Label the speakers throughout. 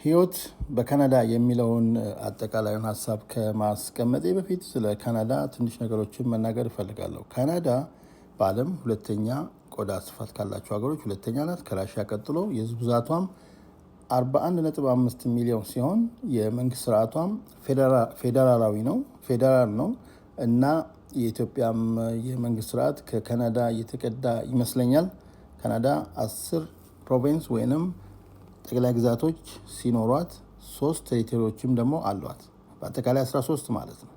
Speaker 1: ህይወት በካናዳ የሚለውን አጠቃላዩን ሀሳብ ከማስቀመጤ በፊት ስለ ካናዳ ትንሽ ነገሮችን መናገር እፈልጋለሁ። ካናዳ በዓለም ሁለተኛ ቆዳ ስፋት ካላቸው ሀገሮች ሁለተኛ ናት፣ ከራሽያ ቀጥሎ። የህዝብ ብዛቷም 41.5 ሚሊዮን ሲሆን የመንግስት ስርዓቷም ፌዴራላዊ ነው፣ ፌዴራል ነው እና የኢትዮጵያም የመንግስት ስርዓት ከካናዳ የተቀዳ ይመስለኛል። ካናዳ 10 province ወይንም ጠቅላይ ግዛቶች ሲኖሯት 3 territory ዎችም ደግሞ አሏት። በአጠቃላይ 13 ማለት ነው።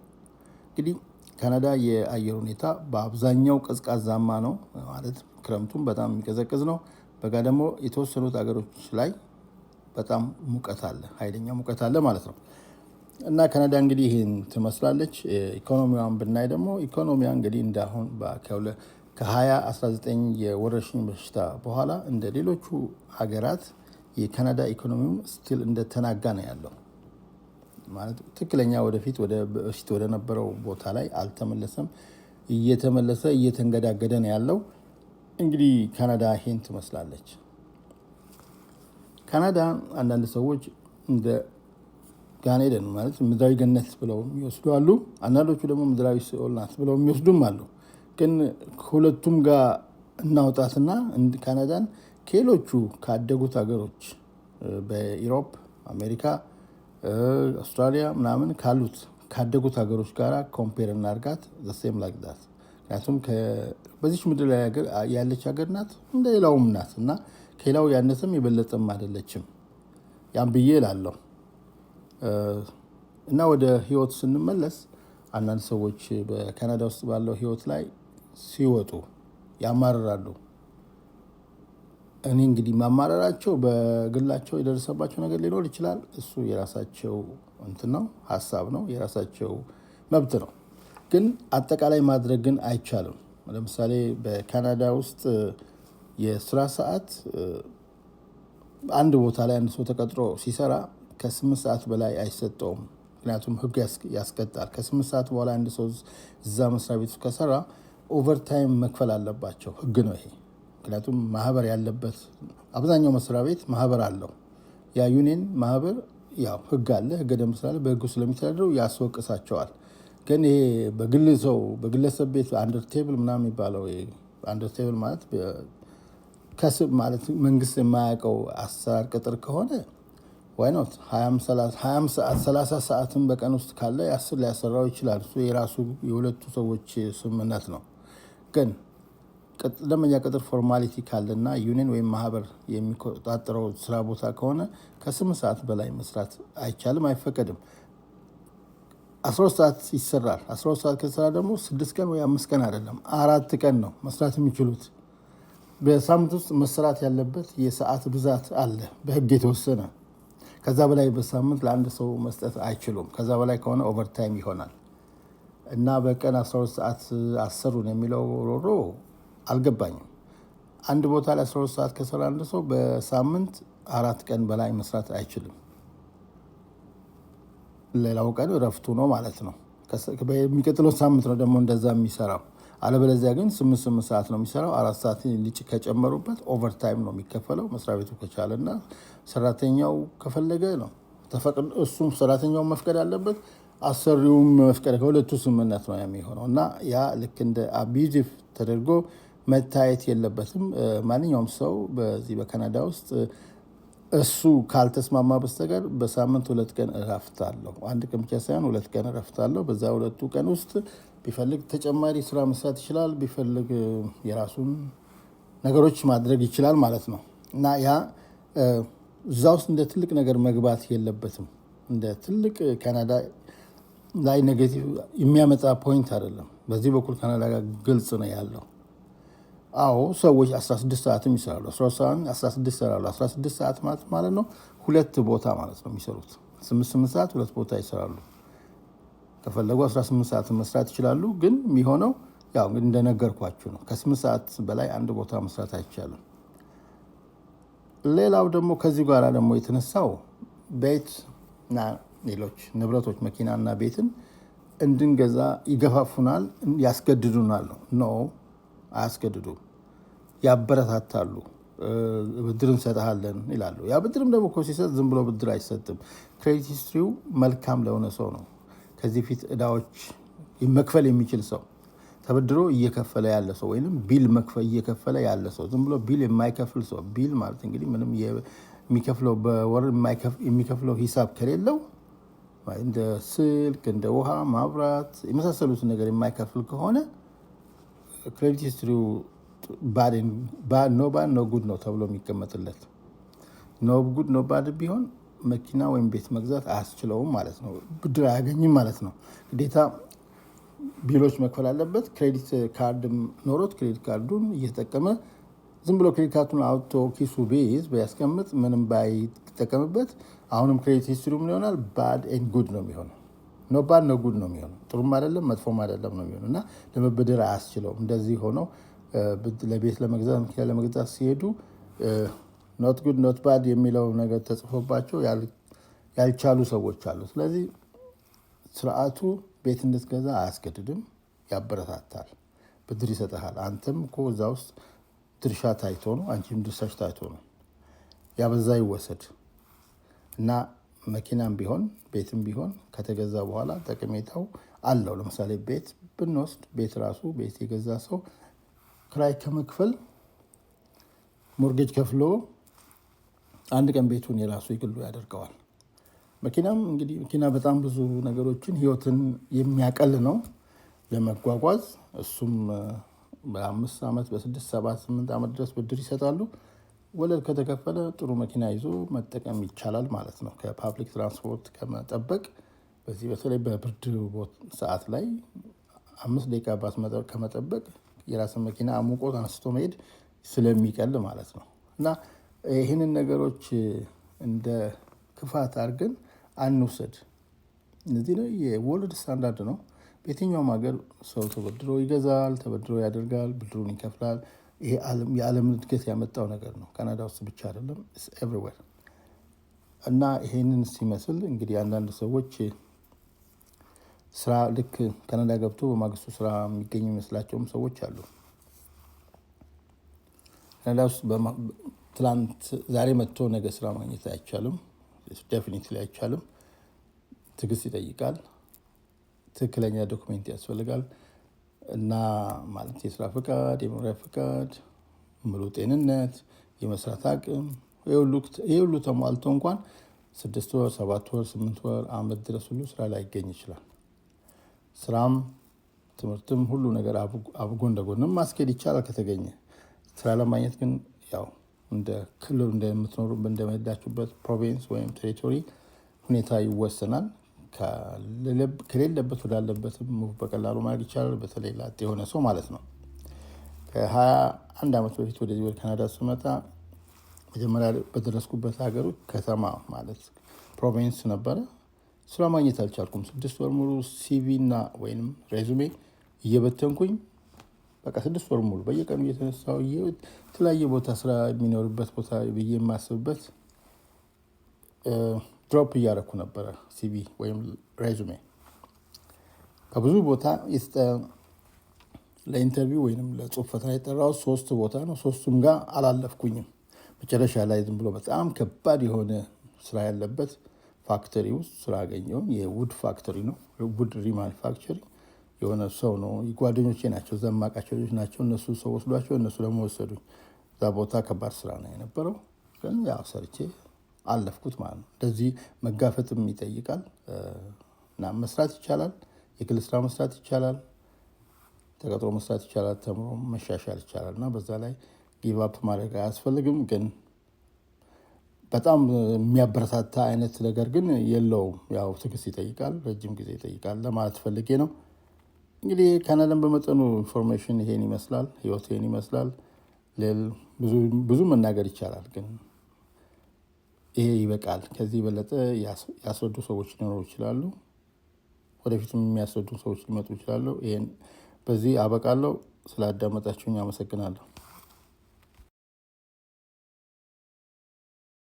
Speaker 1: እንግዲህ ካናዳ የአየር ሁኔታ በአብዛኛው ቀዝቃዛማ ነው፣ ማለት ክረምቱም በጣም የሚቀዘቅዝ ነው። በጋ ደግሞ የተወሰኑት ሀገሮች ላይ በጣም ሙቀት አለ፣ ኃይለኛ ሙቀት አለ ማለት ነው። እና ካናዳ እንግዲህ ይህን ትመስላለች። ኢኮኖሚዋን ብናይ ደግሞ ኢኮኖሚዋ እንግዲህ እንዳሁን ከ2019 የወረርሽኝ በሽታ በኋላ እንደ ሌሎቹ ሀገራት የካናዳ ኢኮኖሚውም still እንደተናጋ ነው ያለው። ማለት ትክክለኛ ወደፊት ወደ በፊት ወደ ነበረው ቦታ ላይ አልተመለሰም። እየተመለሰ እየተንገዳገደ ነው ያለው። እንግዲህ ካናዳ ይሄን ትመስላለች። ካናዳ አንዳንድ ሰዎች እንደ ጋን ኤደን ማለት ምድራዊ ገነት ብለው የሚወስዱ አሉ። አንዳንዶቹ ደግሞ ምድራዊ ሲኦል ናት ብለው የሚወስዱም አሉ። ግን ከሁለቱም ጋር እናውጣትና ካናዳን ከሌሎቹ ካደጉት ሀገሮች በ Europe፣ አሜሪካ፣ አውስትራሊያ ምናምን ካሉት ካደጉት ሀገሮች ጋር compare እናርጋት፣ same like that። ምክንያቱም በዚች ምድር ላይ ያለች ሀገር ናት፣ እንደ ሌላውም ናት እና ከሌላው ያነሰም የበለጠም አይደለችም። ያን ብዬ እላለሁ። እና ወደ ህይወት ስንመለስ አንዳንድ ሰዎች በካናዳ ውስጥ ባለው ህይወት ላይ ሲወጡ ያማርራሉ። እኔ እንግዲህ ማማረራቸው በግላቸው የደረሰባቸው ነገር ሊኖር ይችላል። እሱ የራሳቸው እንትን ነው፣ ሀሳብ ነው፣ የራሳቸው መብት ነው። ግን አጠቃላይ ማድረግ ግን አይቻልም። ለምሳሌ በካናዳ ውስጥ የስራ ሰዓት አንድ ቦታ ላይ አንድ ሰው ተቀጥሮ ሲሰራ ከ8 ሰዓት በላይ አይሰጠውም። ምክንያቱም ህግ ያስቀጣል። ከ8 ሰዓት በኋላ አንድ ሰው እዛ መስሪያ ቤት ከሰራ overtime መክፈል አለባቸው። ህግ ነው ይሄ። ምክንያቱም ማህበር ያለበት አብዛኛው መስሪያ ቤት ማህበር አለው። ያ ዩኒየን ማህበር ያው ህግ አለ፣ ህገ ደንብ ስላለ በህጉ ስለሚተዳደሩ ያስወቅሳቸዋል። ግን ይሄ በግል ሰው በግለሰብ ቤት under table ምናምን የሚባለው፣ under table ማለት ከስብ ማለት መንግስት የማያውቀው አሰራር ቅጥር ከሆነ why not፣ 20 ሰዓት 30 ሰዓትም በቀን ውስጥ ካለ 10 ሊያሰራው ይችላል። እሱ የራሱ የሁለቱ ሰዎች ስምምነት ነው። ግን ደንበኛ ቅጥር formality ካለና ዩኒየን ወይም ማህበር የሚቆጣጠረው ስራ ቦታ ከሆነ ከ8 ሰዓት በላይ መስራት አይቻልም፣ አይፈቀድም። 12 ሰዓት ይሰራል። 12 ሰዓት ከተሰራ ደግሞ 6 ቀን ወይ 5 ቀን አይደለም፣ 4 ቀን ነው መስራት የሚችሉት። በሳምንት ውስጥ መሰራት ያለበት የሰዓት ብዛት አለ በህግ የተወሰነ። ከዛ በላይ በሳምንት ለአንድ ሰው መስጠት አይችሉም። ከዛ በላይ ከሆነ overtime ይሆናል። እና በቀን 12 ሰዓት አሰሩን የሚለው ሮሮ አልገባኝም። አንድ ቦታ ላይ 12 ሰዓት ከሰራ አንድ ሰው በሳምንት 4 ቀን በላይ መስራት አይችልም። ሌላው ቀን እረፍቱ ነው ማለት ነው። በሚቀጥለው ሳምንት ነው ደግሞ እንደዛ የሚሰራው። አለበለዚያ ግን 8 8 ሰዓት ነው የሚሰራው። 4 ሰዓት ልጭ ከጨመሩበት overtime ነው የሚከፈለው። መስሪያ ቤቱ ከቻለና ሰራተኛው ከፈለገ ነው። እሱም ሰራተኛው መፍቀድ አለበት፣ አሰሪውም መፍቀድ፣ ከሁለቱ ስምምነት ነው የሚሆነው። እና ያ ልክ እንደ abusive ተደርጎ መታየት የለበትም። ማንኛውም ሰው በዚህ በካናዳ ውስጥ እሱ ካልተስማማ በስተቀር በሳምንት 2 ቀን እረፍት አለው። አንድ ቀን ብቻ ሳይሆን 2 ቀን እረፍት አለው። በዛ 2ቱ ቀን ውስጥ ቢፈልግ ተጨማሪ ስራ መስራት ይችላል፣ ቢፈልግ የራሱን ነገሮች ማድረግ ይችላል ማለት ነው። እና ያ እዛ ውስጥ እንደ ትልቅ ነገር መግባት የለበትም። እንደ ትልቅ ካናዳ ላይ negative የሚያመጣ point አይደለም። በዚህ በኩል ካናዳ ጋር ግልጽ ነው ያለው። አዎ፣ ሰዎች 16 ሰዓትም ይሰራሉ። 16 ይሰራሉ። 16 ሰዓት ማለት ነው ሁለት ቦታ ማለት ነው የሚሰሩት። 8 8 ሰዓት ሁለት ቦታ ይሰራሉ። ከፈለጉ 18 ሰዓት መስራት ይችላሉ። ግን የሚሆነው ያው እንደነገርኳችሁ ነው። ከ8 ሰዓት በላይ አንድ ቦታ መስራት አይቻልም። ሌላው ደግሞ ከዚህ ጋር ደግሞ የተነሳው ቤት እና ሌሎች ንብረቶች፣ መኪናና ቤትን እንድንገዛ ይገፋፉናል፣ ያስገድዱናል ነው። No፣ አያስገድዱም፣ ያበረታታሉ። ብድር እንሰጥሃለን ይላሉ። ያ ብድርም ደግሞ እኮ ሲሰጥ ዝም ብሎ ብድር አይሰጥም። Credit history ው መልካም ለሆነ ሰው ነው። ከዚህ ፊት እዳዎች መክፈል የሚችል ሰው፣ ተበድሮ እየከፈለ ያለ ሰው ወይም bill መክፈል እየከፈለ ያለ ሰው፣ ዝም ብሎ bill የማይከፍል ሰው፣ bill ማለት እንግዲህ ምንም የሚከፍለው በወር የሚከፍለው ሂሳብ ከሌለው፣ እንደ ስልክ፣ እንደ ውሃ፣ ማብራት የመሳሰሉትን ነገር የማይከፍል ከሆነ credit history ው no bad no good ነው ተብሎ የሚቀመጥለት። No good no bad ቢሆን መኪና ወይም ቤት መግዛት አያስችለውም ማለት ነው። ብድር አያገኝም ማለት ነው። ግዴታ bill ኦች መክፈል አለበት። Credit card ኖሮት credit card ኡን እየተጠቀመ፣ ዝም ብሎ credit card ኡን አውጥቶ ኪሱ ቢይዝ፣ ቢያስቀምጥ፣ ምንም ባይጠቀምበት አሁንም credit history ምን ይሆናል? Bad and good ነው የሚሆነው። No bad no good ነው የሚሆነው። ጥሩም አይደለም መጥፎም አይደለም ነው የሚሆነው እና ለመበደር አያስችለውም። እንደዚህ ሆነው ለቤት ለመግዛት፣ መኪና ለመግዛት ሲሄዱ not good not bad የሚለው ነገር ተጽፎባቸው ያልቻሉ ሰዎች አሉ። ስለዚህ ስርዓቱ ቤት እንድትገዛ አያስገድድም፣ ያበረታታል፣ ብድር ይሰጥሃል። አንተም እኮ እዛ ውስጥ ድርሻ ታይቶ ነው፣ አንቺም ድርሻሽ ታይቶ ነው። ያበዛ ይወሰድ እና መኪናም ቢሆን ቤትም ቢሆን ከተገዛ በኋላ ጠቀሜታው አለው። ለምሳሌ ቤት ብንወስድ፣ ቤት ራሱ፣ ቤት የገዛ ሰው ክራይ ከመክፈል mortgage ከፍሎ አንድ ቀን ቤቱን የራሱ የግሉ ያደርገዋል። መኪናም እንግዲህ መኪና በጣም ብዙ ነገሮችን፣ ህይወትን የሚያቀል ነው ለመጓጓዝ። እሱም በ5 ዓመት፣ በ6፣ 7፣ 8 ዓመት ድረስ ብድር ይሰጣሉ። ወለድ ከተከፈለ ጥሩ መኪና ይዞ መጠቀም ይቻላል ማለት ነው። ከ public transport ከመጠበቅ፣ በዚህ በተለይ በብርድ ሰዓት ላይ 5 ደቂቃ ባስ ከመጠበቅ የራስን መኪና አሙቆ አንስቶ መሄድ ስለሚቀል ማለት ነው። እና ይህንን ነገሮች እንደ ክፋት አድርገን አንውሰድ። እነዚህ ነው የ world standard ነው። በየትኛውም ሀገር ሰው ተበድሮ ይገዛል፣ ተበድሮ ያደርጋል፣ ብድሩን ይከፍላል። ይሄ የዓለምን እድገት ያመጣው ነገር ነው። ካናዳ ውስጥ ብቻ አይደለም፣ everywhere። እና ይሄንን ሲመስል እንግዲህ አንዳንድ ሰዎች ስራ ልክ ካናዳ ገብቶ በማግስቱ ስራ የሚገኝ የሚመስላቸውም ሰዎች አሉ። ካናዳ ውስጥ ትላንት ዛሬ መጥቶ ነገ ስራ ማግኘት አይቻልም። Definitely አይቻልም። ትዕግስት ይጠይቃል። ትክክለኛ document ያስፈልጋል። እና ማለት የስራ ፈቃድ፣ የመኖሪያ ፈቃድ፣ ሙሉ ጤንነት፣ የመስራት አቅም፣ ይሄ ሁሉ ተሟልቶ እንኳን 6 ወር፣ 7 ወር፣ 8 ወር፣ አመት ድረስ ሁሉ ስራ ላይገኝ ይችላል። ስራም ትምህርትም ሁሉ ነገር ጎን ለጎንም ማስኬድ ይቻላል ከተገኘ። ስራ ለማግኘት ግን ያው እንደ ክልሉ፣ እንደምትኖሩ እንደመሄዳችሁበት province ወይም territory ሁኔታ ይወሰናል። ከሌለበት ወዳለበትም move በቀላሉ ማድረግ ይቻላል። በተለይ ላጤ የሆነ ሰው ማለት ነው። ከ21 ዓመት በፊት ወደዚህ ወደ ካናዳ ስመጣ መጀመሪያ በደረስኩበት ሀገሩ ከተማ ማለት province ነበረ። ስራ ማግኘት አልቻልኩም። 6 ወር ሙሉ CV እና ወይም resume እየበተንኩኝ፣ በቃ 6 ወር ሙሉ በየቀኑ እየተነሳሁ የተለያየ ቦታ፣ ስራ የሚኖርበት ቦታ ብዬ የማስብበት drop እያደረኩ ነበረ CV ወይም resume። ከብዙ ቦታ ለ interview ወይም ለጽሁፍ ፈተና የጠራሁት ሶስት ቦታ ነው። ሶስቱም ጋር አላለፍኩኝም። መጨረሻ ላይ ዝም ብሎ በጣም ከባድ የሆነ ስራ ያለበት factory ውስጥ ስራ አገኘሁኝ። የ wood factory ነው፣ wood remanufacturing። የሆነ ሰው ነው፣ ጓደኞቼ ናቸው፣ እዛ የማውቃቸው ልጆች ናቸው። እነሱ ሰው ወስዷቸው እነሱ ደግሞ ወሰዱኝ። እዛ ቦታ ከባድ ስራ ነው የነበረው፣ ግን ያው ሰርቼ አለፍኩት ማለት ነው። እንደዚህ መጋፈጥም ይጠይቃል እና መስራት ይቻላል። የግል ስራ መስራት ይቻላል። ተቀጥሮ መስራት ይቻላል። ተምሮ መሻሻል ይቻላል እና በዛ ላይ give up ማድረግ አያስፈልግም። ግን በጣም የሚያበረታታ አይነት ነገር ግን የለውም። ያው ትዕግስት ይጠይቃል፣ ረጅም ጊዜ ይጠይቃል ለማለት ፈልጌ ነው። እንግዲህ ካናዳን በመጠኑ information ይሄን ይመስላል። ህይወት ይሄን ይመስላል። ብዙ መናገር ይቻላል፣ ግን ይሄ ይበቃል። ከዚህ የበለጠ ያስረዱ ሰዎች ሊኖሩ ይችላሉ። ወደፊትም የሚያስረዱ ሰዎች ሊመጡ ይችላሉ። ይሄን በዚህ አበቃለሁ። ስላዳመጣችሁኝ አመሰግናለሁ።